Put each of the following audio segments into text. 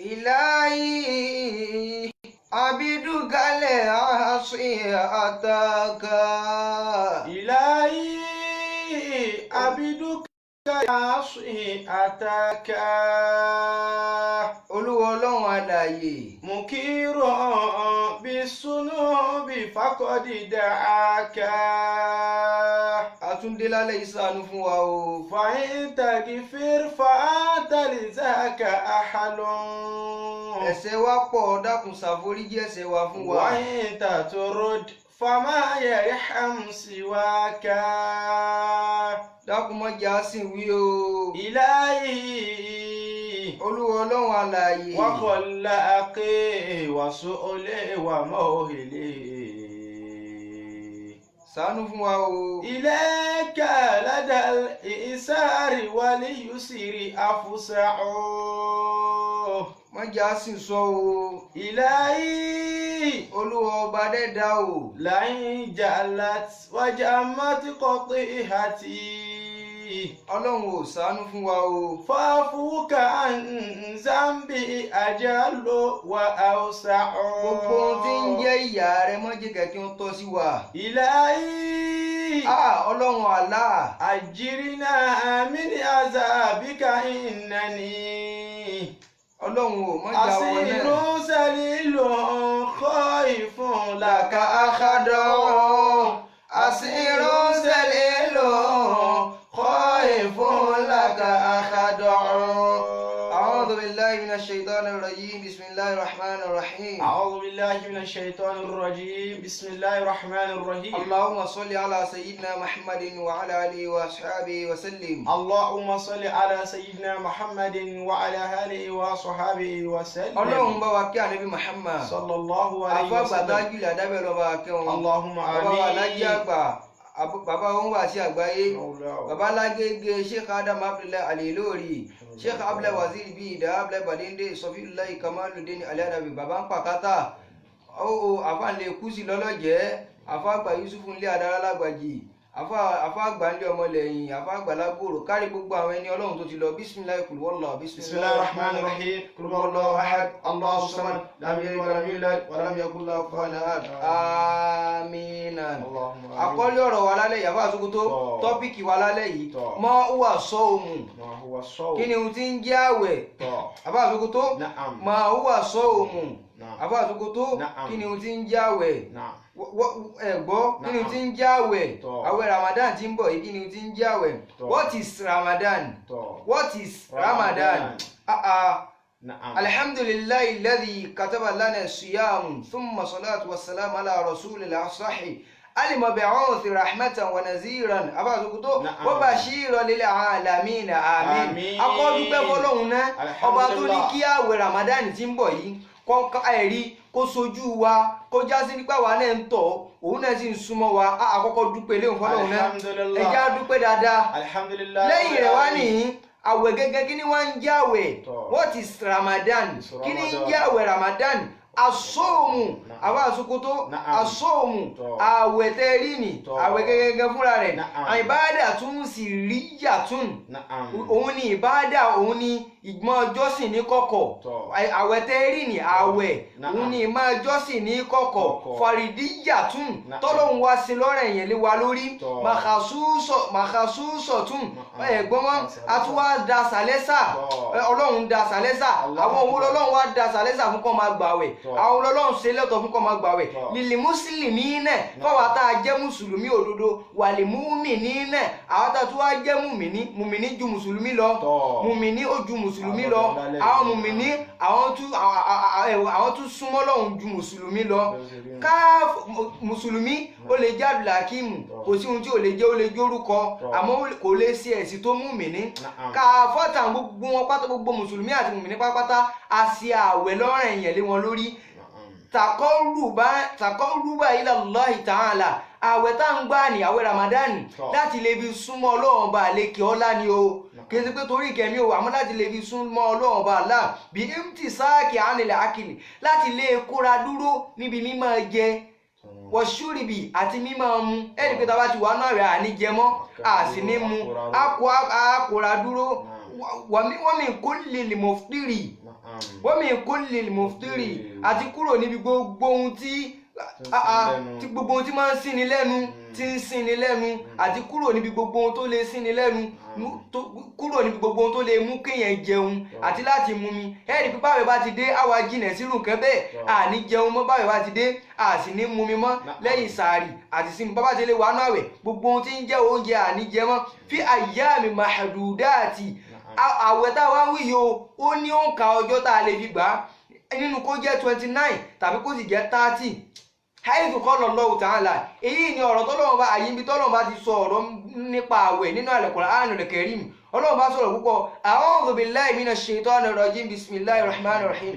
إلهي عبدك العاصي أتاك إلهي عبدك العاصي أتاك Olúwa Ọlọ́run alààyè مكير بالذنوب فقد دعاك àtúndé lálẹ́ yìí ṣàánú fún wa o. فإن تغفر فأنت لذاك أهل Ẹ̀ṣẹ̀ wa pọ̀, dákun ṣàforíjì ẹ̀ṣẹ̀ wa fún wa. وإن تطرد فما يرحم سواك Dákun má jẹ́ á sìn wí o. إلهي Olúwa Ọlọ́run alààyè وخلاقي وسؤلي وموهلي ṣàánú fún wa o. إليك لدى الإيسار واليسر أفسع Má jẹ́ á sìn sọ o. إلهي Olúwa ọba dẹ́dá o. لئن جعلت وجمت قطيعتي Ọlọ́run ò ṣàánú fún wa o. فاعفوك عن ذنبي أجل وأوسع Gbogbo ohun tí ń jẹ́ ìyà rẹ má jẹ́ kí wọ́n tọ́ sí wa. إلهي Ah, Ọlọ́run Allah. أجرنا من عذابك إنني Ọlọ́run ò má jà wọ أسير náà. سليل خائف لك لك أخد أسير سليل خائف لك أخد. أعوذ بالله من الشيطان الرجيم، بسم الله الرحمن الرحيم. أعوذ بالله من الشيطان الرجيم، بسم الله الرحمن الرحيم. اللهم صل على سيدنا محمد وعلى آله وأصحابه وسلم. اللهم صل على سيدنا محمد وعلى آله وصحبه وسلم. Ọlọ́run bá wa kí ànábì Muhammad. صلى الله عليه Àfọ̀gbà وسلم. tájúlẹ̀ adábẹ́ lọ́ba kẹ́ wọn. اللهم Bàbá wa alájí آمين. àgbà, bàbá wọn wà sí àgbáyé. Bàbá lágége Sheikh Adam Abdullahi Alilori, Sheikh Abdullahi Waziri bíi ìdá Abdullahi Badende, Sọfíláì Kamaludin Aliadabi, bàbá ń pàkátà. Ó àfa ń lè kú sí lọ́lọ́jẹ́, àfa àgbà Yusuf ń lé adara lágbàjì, àfa àgbà ń lé ọmọlẹ́yìn, àfa àgbà lágbòrò, kárí gbogbo àwọn ẹni Ọlọ́run tó ti lọ. Bisimilayi kulwọ́lá. بسم الله الرحمن الرحيم، قل هو الله أحد، الله الصمد، لم يلد ولم يولد ولم يكن له كفوا أحد. Amina. اللهم آمين. Àkọlé ọ̀rọ̀ wa lálẹ́ yìí, àfa àsokòtò, Tọ́. topic wa lálẹ́ yìí, Tọ́. mọ́ wà sọ òmù. ما هو الصوم؟ Kí ni ohun tí ń jẹ́ àwẹ̀? Tọ́. Àfa àsokòtò, نعم. mà wà sọ òmù. نعم. Àfa àsokòtò, Na'am. kí ni ohun tí ń jẹ́ àwẹ̀? نعم. Ẹ gbọ́, kí ni ohun tí ń jẹ́ àwẹ̀? Tọ́. Àwẹ̀ Ramadan tí ń bọ̀ yìí, kí ni ohun tí ń jẹ́ àwẹ̀? Tọ́. What is Ramadan? Tọ́. What is Ramadan? Ramadan. Ah ah. نعم. Alhamdulillahi alladhi kataba lana siyam, thumma salatu wassalam ala rasulil asahi al-mab'uth rahmatan wa naziran abazukuto Na'am. wa bashiran lil alamin, àmín. Àmín. Akọ́dúpẹ́ fọlọ́hún náà, ọba tó ní Alhamdulillah. kí àwẹ̀ Ramadan tí ń bọ̀ yìí kọ́ ẹ̀rí kó sojú wa, kó já sí nípa wa náà ń tọ̀, òun náà sì ń súnmọ́ wa. Á àkọ́kọ́ dúpẹ́ léwu fọlọ́hún náà. Alhamdulillah. Ẹ jẹ́ á dúpẹ́ dáadáa. الحمد لله. Lẹ́yìn rẹ̀ wá nìyí, àwẹ̀ gẹ́gẹ́ kí ni wọ́n ń jẹ́ àwẹ̀? Tọ́. What is Ramadan? It's Kí ni ń Ramadan. jẹ́ àwẹ̀ Ramadan? Asóòmù. Na'am. Àwa àsokoto. Na'am. Asóòmù. Tọ́. Àwẹ̀ tẹ́ rí ni, Tọ́. àwẹ̀ gẹ́gẹ́ fúnra rẹ̀, Na'am. ìbáàdà tún sì rí yàtún. نعم. Òun ni ìbáàdà, òun ni ìgbọ́n jọ́sìn ní kọ̀kọ̀. Tọ́. Àwẹ̀ tẹ́ rí ni, àwẹ̀ Na'am. òun ni ìmọ̀ jọ́sìn ní kọ̀kọ̀. Kọ̀kọ̀. Fàrídíyàtún Na'am. tọ́lọ́hún wá sí lọ́rẹ̀ yẹn lé wa lórí. Tọ́. Màkàsúsọ̀ tún Na'am. ẹ̀gbọ́n wọn a tún wá da sàlẹ́sà. Tọ́. Ọlọ́run da sàlẹ́sà. Allahu Àwọn owó Akbar. lọ́lọ́run wá da sàlẹ́sà fún kó máa gbàwẹ̀? Tọ́. Àwọn lọ́lọ́run ṣe lẹ́tọ̀ fún kó máa gbàwẹ̀? Tọ́. Lìlì mùsùlùmí náà, fáwọn tá a jẹ́ mùsùlùmí òdodo, wàlì múmìnì náà, àwọn tá a tún wá jẹ́ mùmìnì. Mùmìnì ju mùsùlùmí lọ. Tọ́. Mùmìnì ó ju mùsùlùmí Àwọn lọ. ọ̀dọ́ lálẹ́ Àwọn yìí. mùmìnì, àwọn tún súnmọ́ Ọlọ́run ju mùsùlùmí lọ. Bẹ́ẹ̀ ṣe rí nù. Ká mùsùlùmí ó lè jẹ́ Abdulhakeem, kò sí ohun tí ò lè jẹ́, ó lè jórúkọ, Tọ́. àmọ́ kò lè ṣe ẹ̀sìn tó mùmìnì. Na'am. Ká fọ́tà gbogbo wọn pátá, gbogbo mùsùlùmí àti mùmìnì pátápátá, a ṣe àwẹ̀ lọ́rọ̀ ẹ̀yàn lé wọn lórí. نعم. Takọ́rùbá ila Allahi ta'ala. Àwẹ̀ tá ń gbà ní àwẹ̀ Ramadan Tọ́. láti lè fi súnmọ́ Ọlọ́run bá lékè ọlá ni o. Kì í ṣe pé torí ìkẹ́mi o, àmọ́ láti lè fi súnmọ́ Ọlọ́run bá là bí imtisaki anil akili, láti lè kóra dúró níbi mímọ́ jẹ, wọ̀ṣúrìbì àti mímọ́ mu. Ẹni pé tá a bá ti wà náà rẹ̀, àní jẹ mọ́, a sì ní mu, a kóra dúró. Wọ́n mi kó lè lè mọ̀ fírì. نعم. Wa min kulli muftiri, àti kúrò níbi gbogbo ohun tí gbogbo ohun tí máa ń sinni lẹ́nu, tí ń sinni lẹ́nu, àti kúrò níbi gbogbo ohun tó lè sinni lẹ́nu, kúrò níbi gbogbo ohun tó lè mú kéèyàn jẹun àti láti mumi. Ẹ̀rí pé báwẹ̀ bá ti dé, àwa jìnà sírù nǹkan bẹ́ẹ̀, àní jẹun mọ́ báwẹ̀ bá ti dé, a sì ní mumi mọ́ lẹ́yìn sàárì àti sínú. Bábá ti lè wà nú àwẹ̀, gbogbo ohun tí ń jẹ́ oúnjẹ àní jẹ mọ́. Fi ayyami mahdudati, àwẹ̀ tá a wá ń wí yìí o, ó ní òǹkà ọjọ́ tá a lè fi gbà á, nínú kó jẹ́ 29 tàbí kó sì jẹ́ 30. Haythu qala Allahu ta'ala, èyí ni ọ̀rọ̀ tọ́lọ́run bá àyè ibi tọ́lọ́run bá ti sọ ọ̀rọ̀ nípa àwẹ̀ nínú Al-Qur'anul Karim. Ọlọ́run bá sọ̀rọ̀ púpọ̀. A'udhu billahi minash shaitanir rajim, bismillahir rahmanir rahim.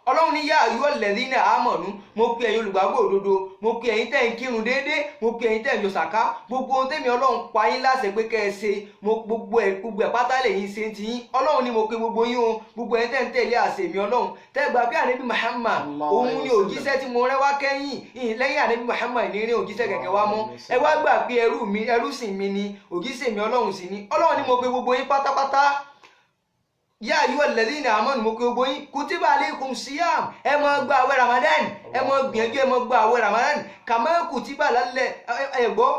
Ọlọ́run ní yá ayyuhal ladhina amanu, mo pe ẹ̀yin olùgbàgbọ́ òdodo, mo pe ẹ̀yin tẹ́ ń kírun déédéé, mo pe ẹ̀yin tẹ́ ń yọ sàká, gbogbo ohun tẹ́mi Ọlọ́run pa yín láṣẹ pé kẹ́ ẹ ṣe, mo gbogbo ẹ̀ pátá lè yín ṣe ti yín. Ọlọ́run ní mo pe gbogbo yín o, gbogbo ẹ̀yin tẹ́ ń tẹ̀lé àṣẹ mi Ọlọ́run, tẹ́ gbà pé Ànábì Muhammad òun ni òjíṣẹ́ tí mo rán wá kẹ́yìn, lẹ́yìn Ànábì Muhammad ní rí òjíṣẹ́ kẹ̀kẹ́ wá mọ́. Ẹ wá gbà pé ẹrú mi, ẹrú sì mi ni, òjíṣẹ́ mi Ọlọ́run sì ni. Ọlọ́run ní mo pe gbogbo yín pátápátá. Yá ayyuhal ladhina amanu, mo pe gbogbo yín, kutiba alaykum siyam, ẹ máa gba àwẹ̀ Ramadan, ẹ máa gbìyànjú, ẹ máa gba àwẹ̀ Ramadan, kama kutiba lálẹ́ ẹ gbọ́,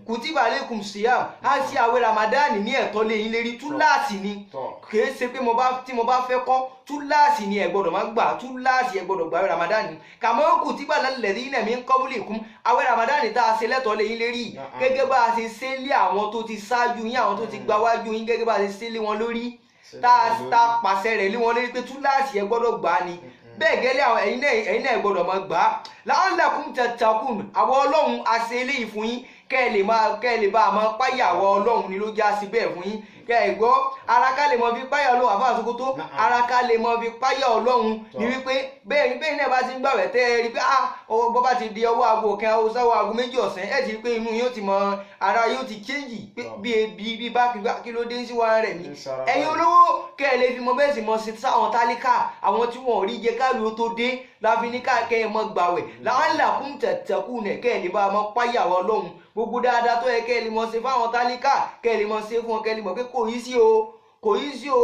kutiba alaykum siyam, á ṣe àwẹ̀ Ramadan ní ẹ̀tọ́ lé yín lérí, túláàsì ni, kìí ṣe pé tí mo bá fẹ́ kọ́, túláàsì ni ẹ gbọ́dọ̀ máa gbà, túláàsì ẹ gbọ́dọ̀ gba àwẹ̀ Ramadan, kama kutiba lalladhina min qablikum, àwẹ̀ Ramadan tá a ṣe lẹ́tọ̀ọ́ lé yín lérí, gẹ́gẹ́ bá a ṣe ṣe lé àwọn tó ti ṣáájú yín, àwọn tó ti gbáwájú yín, gẹ́gẹ́ bá a ṣe ṣe lé wọn lórí, tá a pàṣẹ rẹ̀ lé wọn lórí pé túláàsì ẹ gbọ́dọ̀ gbà á ni. Bẹ́ẹ̀ gẹ́lẹ́ àwọn ẹ̀yin náà gbọ́dọ̀ máa gbà á. La'allakum tattaqun, àwọn Ọlọ́run a ṣe eléyìí fún yín, kẹ́ ẹ lè bá a máa páyà àwọn Ọlọ́run ni ló já sí bẹ́ẹ̀ fún yín. Kẹ́ ẹ gbọ́, ara ká lè mọ fi páyà Ọlọ́run, àfa Sokoto, ara ká lè mọ fi páyà Ọlọ́run ni wípé bẹ́ẹ̀ náà bá ti ń gbàwẹ̀ tẹ́ ẹ rí pé bọ́ bá ti di ọwọ́ aago kan sáwọ́ aago méjì ọ̀sán, ẹ ti rí pé inú yóò ti mọ, ara yóò ti change pé bí ebi bí bá kí ló dé sí wa rẹ̀ mí. Ẹ̀yin olówó kẹ́ ẹ lè fi mọ bẹ́ẹ̀ sì mọ sí sáwọn tálíkà, àwọn tí wọn ò rí jẹ káàlù ó tó dé, láfi ní káàkẹ́ ẹ mọ gbàwẹ̀. La'allakum tattaqun, kẹ́ ẹ lè bá a mọ páyà Ọlọ́run, gbogbo dáadáa tó yẹ kẹ́ ẹ lè mọ ṣe fáwọn tálíkà, kẹ́ ẹ lè mọ ṣe fún wọn, kẹ́ ẹ lè mọ̀ pé kò yí sí o, kò yí sí o,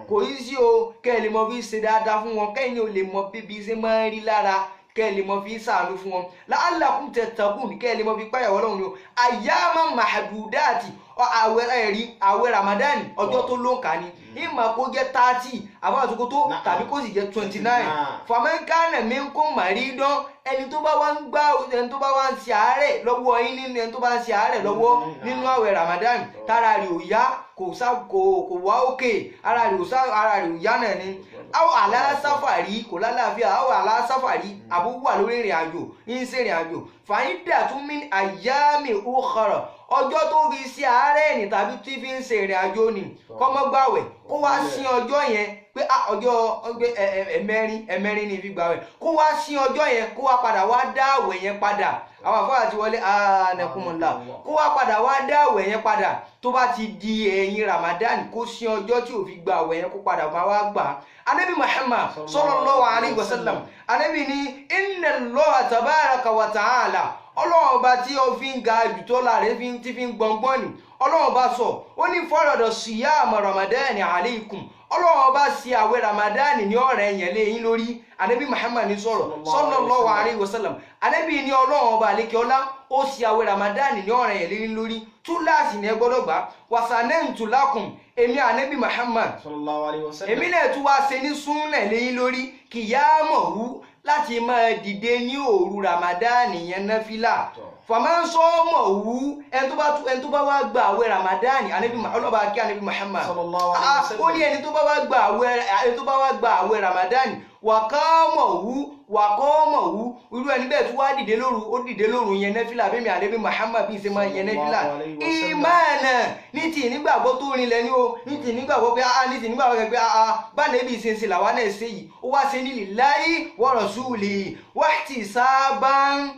kò yí sí o, kẹ́ ẹ lè mọ fi ṣe dáadáa fún wọn, kẹ́ ẹ ní o lè mọ bíbi ṣe máa ń rí lára, kẹ́ ẹ lè mọ fi ṣàánú fún wọn. La'allakum tattaqun, kẹ́ ẹ lè mọ fi páyà Ọlọ́run ni o. Ayyaman mahdudati, àwẹ̀ ẹ̀rí àwẹ̀ Ramadan ọjọ́ tó ló ń kà ní, ìmọ̀ kó jẹ́ 30 àbá Sokoto tàbí kó sì jẹ́ 29. Faman kana minkum maridan, ẹni tó bá wá ń gbá, ẹni tó bá wá ń ṣe àárẹ̀ lọ́wọ́ yín nínú, ẹni tó bá ń ṣe àárẹ̀ lọ́wọ́ nínú àwẹ̀ Ramadan, tára rẹ̀ ò yá, kò wá òkè, ara rẹ̀ ò yá náà ni, àwọn aláṣàfàrí kò lálàáfíà, àwọn aláṣàfàrí àbúwà lórí ìrìn àjò, ń ṣe ìrìn àjò, fa'iddatun min ayyami ukhra, ọjọ́ tó fi ṣe àárẹ̀ ní tàbí tí fi ń ṣe ìrìn àjò ni kọ́mọ́gbàwẹ̀, kó wá sí ọjọ́ yẹn pé ọjọ́ ẹ̀mẹ́rin ní fi gbàwẹ̀, kó wá sí ọjọ́ yẹn, kó wá padà wá dá àwẹ̀ yẹn padà. Àwọn àfáà ti wọlé anakumula, kó wá padà wá dá àwẹ̀ yẹn padà tó bá ti di ẹ̀yìn Ramadan, kó sí ọjọ́ tí ò fi gba àwẹ̀ yẹn kó padà máa wá gbà. Ànábì Muhammad sallallahu alayhi wa sallam, Ànábì ní inna Allaha tabaraka wa ta'ala, Ọlọ́run ọba tí ó fi ń ga jù tó la rẹ̀ tí fi ń gbọ̀ngbọ̀n ni Ọlọ́run bá sọ, ó ní farada siyama Ramadan alaykum, Ọlọ́run ọba sí àwẹ̀ Ramadan ní ọ̀rẹ́ yẹn lé yín lórí. Ànábì Muhammad ní sọ̀rọ̀ sallallahu alayhi wa sallam, Ànábì ní Ọlọ́run ọba àlékeọlá ó sí àwẹ̀ Ramadan ní ọ̀rẹ́ yẹn lé yín lórí, túláàsì ní ẹ gbọ́dọ̀ gbà. Wasanentu lakum, èmi Ànábì Muhammad èmi náà tún wá ṣe ní súnnà lé yín lórí, kìyàmọ̀hú, láti máa dìde ní òru Ramadan yẹn náfìlà. Fàmánsọ́mọ̀wú, ẹni tó bá wá gba àwẹ̀ Ramadan, ọlọ́ba kí Ànábì Muhammad ó ní ẹni tó bá wá gba àwẹ̀ Ramadan, wàkọ́mọ̀wú, wàkọ́mọ̀wú, irú ẹni bẹ́ẹ̀ tó wá dìde lóru, ó dìde lóru yẹn náfìlà, bẹ́ẹ̀ mi Ànábì Muhammad bí ṣe máa yẹn náfìlà. Ìmáànà ní ti ìnígbàgbọ́ tó rinlẹ̀ ní o, ní ti ìnígbàgbọ́ pé ní ti ìnígbàgbọ́ pé bá Ànábì ṣe ń ṣe làwa náà ṣe yìí, ó wá ṣe ní lillahi wa rasulihi wahtisaban,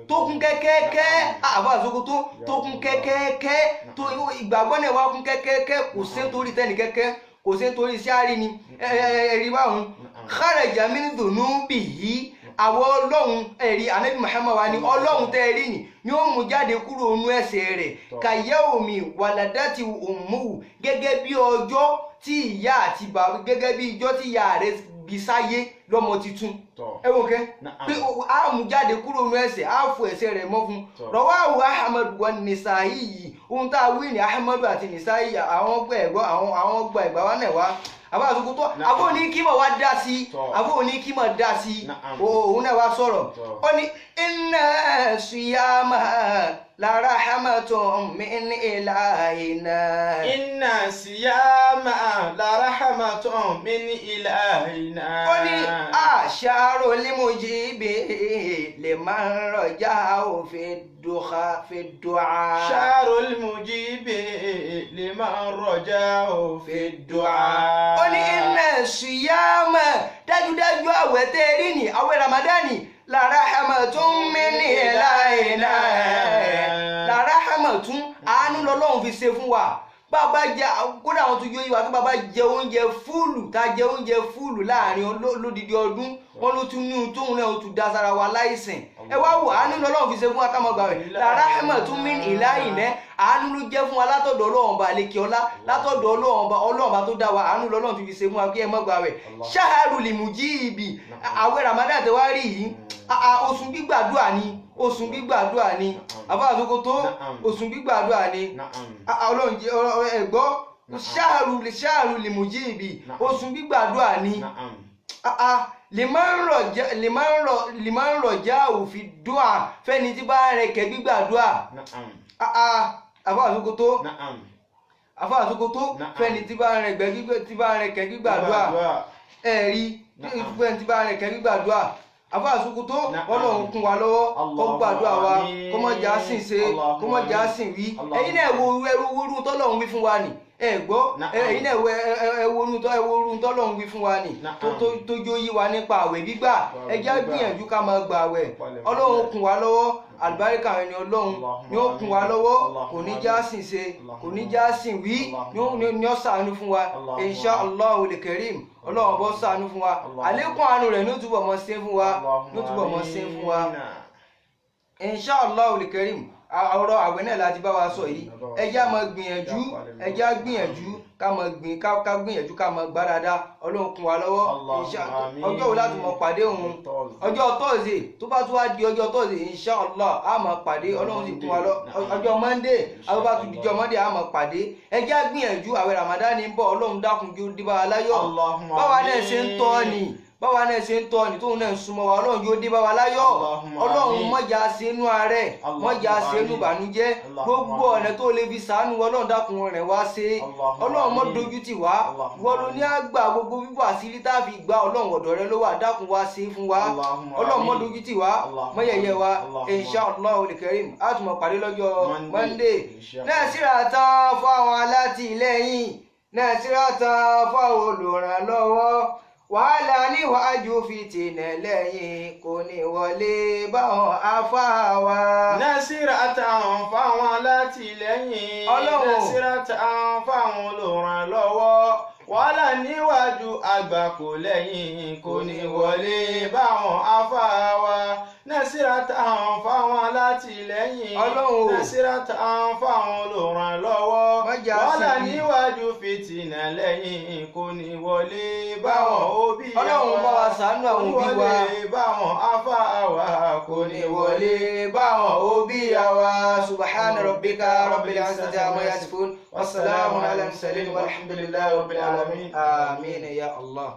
tó kún kẹ́kẹ́kẹ́, àbá Sokoto tó kún kẹ́kẹ́kẹ́, tó ìgbàgbọ́ náà wá kún kẹ́kẹ́kẹ́, kò sí nítorí tẹ́nì kẹ́kẹ́, kò sí nítorí iṣẹ́ àárín ni ẹ̀rí báwọn. Kharaja min dhunubihi, Àwọn ọlọ́run ẹ̀rí anabi Muhammad wa ni ọlọ́run tẹ́ ẹ rí ni ni ó mú jáde kúrò nínú ẹ̀ṣẹ̀ rẹ̀ kàyẹ́ omi wàlàdàtì òmùwù, gẹ́gẹ́ bí ọjọ́ tí ìyá àti bàbá, gẹ́gẹ́ bí ìjọ́ tí ìyá rẹ̀ bí sáyé lọ́mọ tuntun. Ẹ wò kẹ́ pé a mú jáde kúrò nínú ẹ̀ṣẹ̀, a fọ ẹ̀ṣẹ̀ rẹ̀ mọ́ fún. Rọwáwù Ahmad wa Nisa'i yìí, ohun tá a wí ní Ahmadu àti Nisa'i, àwọn gbọ́ ẹ̀gbọ́ àwọn gbọ́ ẹ̀gbá wa náà wá. Àbá àtúkú tó àbó ní kí mọ̀ wá dá sí, àbó ní kí mọ̀ dá sí, òun náà wá sọ̀rọ̀. Ó ní inna siyama la rahmatun min ilahina. Inna siyama la rahmatun min ilahina. Ó ní àṣàrò limujibi liman raja'u fi du'a. Ṣàrò limujibi liman raja'u fi du'a. Ó ní inna siyama, dájúdájú àwẹ̀ tẹ́ rí ni àwẹ̀ Ramadani, la rahmatun min ilahina. La rahmatun, àánú lọ́lọ́run fi ṣe fún wa. Bàbá jẹ, kódà àwọn tó yọ ìwà tó bàbá jẹ oúnjẹ fúlù, tá jẹ oúnjẹ fúlù láàrin lódidi ọdún, wọn ló tún ní tóun náà ó tún dá sára wa láìsàn. Ẹ wá wò, àánú lọ́lọ́run fi ṣe fún wa ká máa gbààwẹ̀. La rahmatun min ilahina, àánú ló jẹ́ fún wa látọ̀dọ̀ Ọlọ́run ọba àlekè ọlá, látọ̀dọ̀ Ọlọ́run ọba tó dá wa, àánú lọ́lọ́run fi ṣe fún wa kí ẹ má gbààwẹ̀. Ṣáàrù lìmùjíìbì, àwẹ̀ Ramadan tẹ wá rí yìí, oṣù gbígbàdúrà ni, oṣù gbígbàdúrà ni. Àbá àtúkò tó oṣù gbígbàdúrà ni. Ọlọ́run ẹ̀gbọ́ ṣáàrù lìmùjíìbì, oṣù gbígbàdúrà ni. Liman rọjá òfin dùà, fẹ́ni tí bá rẹ̀ kẹ́ gbígbàdúrà. Àbá àtúkò tó, àbá àtúkò tó, fẹ́ni tí bá rẹ̀ kẹ́ gbígbàdúrà. Ẹ̀rí fẹ́ni tí bá rẹ̀ kẹ́ gbígbàdúrà. Àbá àsukù tó, Ọlọ́run kún wa lọ́wọ́, kó gbàdúrà wa, kó má jà sìn ṣe, kó má jà sìn wí. Ẹ̀yin náà wo ẹrú wúrú tọ́lọ́run wí fún wa nì. Ẹ gbọ́, ẹ̀yin náà ẹ wo orú tọ́lọ́run wí fún wa nì, tó jó yí wa nípa àwẹ̀ gbígbà. Ẹ jẹ́ gbìyànjú ká máa gbà àwẹ̀. Ọlọ́run kún wa lọ́wọ́, àlùbáríkà àwọn ẹni Ọlọ́run ni ó kún wa lọ́wọ́, kò ní já sìn ṣe, kò ní já sìn wí, ni ó ṣàánú fún wa. Insha Allahul Karim, Ọlọ́run bọ́ ṣàánú fún wa. Àlékún àánú rẹ̀ ní ó túbọ̀ mọ́ ṣe fún wa, ní ó túbọ̀ mọ́ ṣe fún wa. Insha Allahul Karim, ọ̀rọ̀ àwẹ̀ náà láti bá wa sọ yìí. Ẹ jẹ́ á máa gbìyànjú, ẹ jẹ́ á gbìyànjú ká máa gbìn, ká gbìyànjú ká máa gbá dáadáa. Ọlọ́run kún wa lọ́wọ́. Ọjọ́ wo láti mọ̀ pàdé òun? Ọjọ́ Thursday. Tó bá tún wá di ọjọ́ Thursday, insha Allah á máa pàdé. Ọlọ́run sì kún wa lọ. Ọjọ́ Monday, àwọn bá tún dijọ́ Monday á máa pàdé. Ẹ jẹ́ á gbìyànjú, àwẹ̀ Ramadan ń bọ̀. Ọlọ́run dákun kí ó dé bá wa láyọ̀. Báwa náà ṣe ń tọ́ ni, báwa náà ṣe ń tọ́ ni tóun náà ń súnmọ́ wa, Ọlọ́run yóò dé bá wa láyọ̀. Ọlọ́run mọ̀jà ṣe inú ààrẹ, mọ̀jà ṣe inú ìbànújẹ́. Gbogbo ọ̀nà tó lè fi ṣàánú Ọlọ́run dákun rẹ̀ wá ṣe. Ọlọ́run mọ́ dojú tì wá. Wọ́n ló ní àgbà gbogbo bíbọ̀ àṣírí tá a fi gba Ọlọ́run ọ̀dọ̀ rẹ ló wà, dákun wá ṣe fún wa. Ọlọ́run mọ́ dojú tì wá, mọ́yẹ̀yẹ wa. Insha Allahul Karim, á tún mọ̀ pàdé lọ́jọ́ Monday. Náà síra tán fáwọn alátìlẹ́yìn, náà síra tán fáwọn olùrànlọ́wọ́. Wàhálà níwájú fìtìnà lẹ́yìn, kò ní wọlé báwọn afá wa. Násírà táwọn fáwọn alátìlẹ́yìn, Násírà táwọn fáwọn olùrànlọ́wọ́. Wàhálà níwájú àgbà kò lẹ́yìn, kò ní wọlé báwọn afá wa. Násírà táwọn fáwọn alátìlẹ́yìn, Násírà táwọn fáwọn olùrànlọ́wọ́. Wàhálà níwájú fìtìnà lẹ́yìn, kò ní wọlé báwọn òbí wa. Ọlọ́run bá wa ṣàánú àwọn òbí wa. Kò ní wọlé báwọn afá wa. Kò ní wọlé báwọn òbí wa. Subhana rabbika rabbil izzati amma yasifun. Wassalamu ala al-mursalin walhamdulillahi rabbil alamin. Amin ya Allah.